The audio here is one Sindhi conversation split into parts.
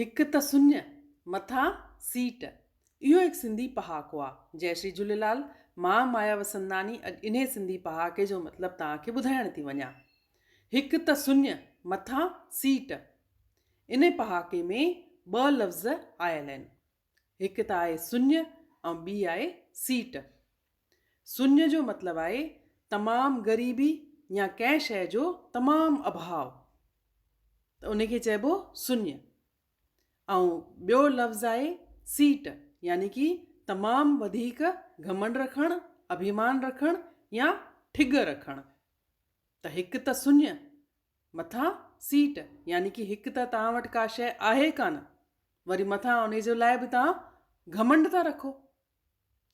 هڪ ته سڃ، مٿان سيٽ. اهو هڪ سنڌي پهاڪو آ. جئي شري جهوليلال. مان مايا وسنداڻي اڄ انهي سنڌي پهاڪي جو مطلب توهان کي ٻڌائڻ ٿي وڃان. هڪ ته سڃ، مٿان سيٽ. انهي پهاڪي ۾ ٻه لفظ آيل آهن. هڪ ته آهي سڃ ۽ ٻي آهي سيٽ. سڃ جو مطلب آهي تمام غريبي يا ڪنهن شيء جو تمام اڀاء. ته ان کي چئبو سڃ ۽ ٻيو لفظ آهي سيٽ يعني ڪي تمام وڌيڪ گهمنڊ رکڻ، اڀيمان رکڻ يا ٺڳ رکڻ. ته هڪ ته سڃ مٿان سيٽ يعني ڪي هڪ ته توهان وٽ ڪا شيء آهي ڪانه وري مٿان ان جي لاء به توهان گهمنڊ ٿا رکو.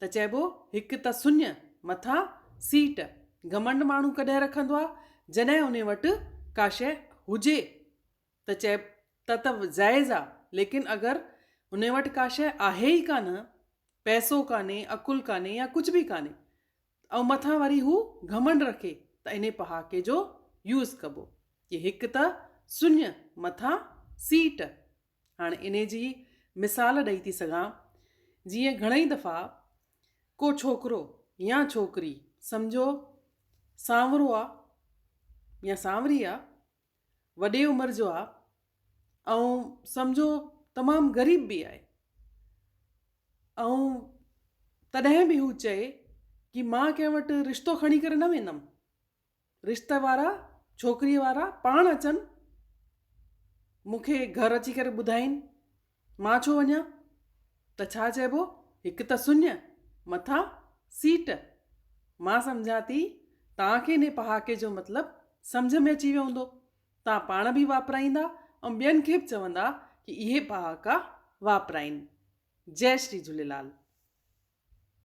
ته چئبو هڪ ته سڃ مٿان سيٽ. گهمنڊ ماڻهو ڪڏهن رکندو آ؟ جڏهن انهي وٽ ڪا شيء هجي ته چئي ته ته جائز آ ليڪن اگر انهي وٽ ڪا شيء آهي ئي ڪانه، پئسو ڪانهي، عقل ڪانهي يا ڪجهه به ڪانهي ۽ مٿان وري هو گهمنڊ رکي ته انهي پهاڪي جو يوز ڪبو ڪي هڪ ته سڃ مٿان سيٽ. هاڻي انهي جي مثال ڏئي ٿي سگهان جيئن گهڻئي دفعا ڪو ڇوڪرو يا ڇوڪري سمجهو سانورو آ يا سانوري آ وڏي عمر جو آ ۽ سمجهو تمام غريب به آهي ۽ تڏهن به هو چئي ڪي مان ڪنهن وٽ رشتو کڻي ڪري نه ويندم رشتي وارا ڇوڪريء وارا پاڻ اچن مون کي گهر اچي ڪري ٻڌائين مان ڇو وڃان ته ڇا چئبو هڪ ته سڃ مٿان سيٽ مان سمجهان ٿي توهان کي انهي پهاڪي جو مطلب سمجهه ۾ اچي ويو هوندو توهان پاڻ به واپرائيندا ۽ ٻين کي به چوندا ڪي اهي پهاڪا واپرائين جئي شري جهوليلال.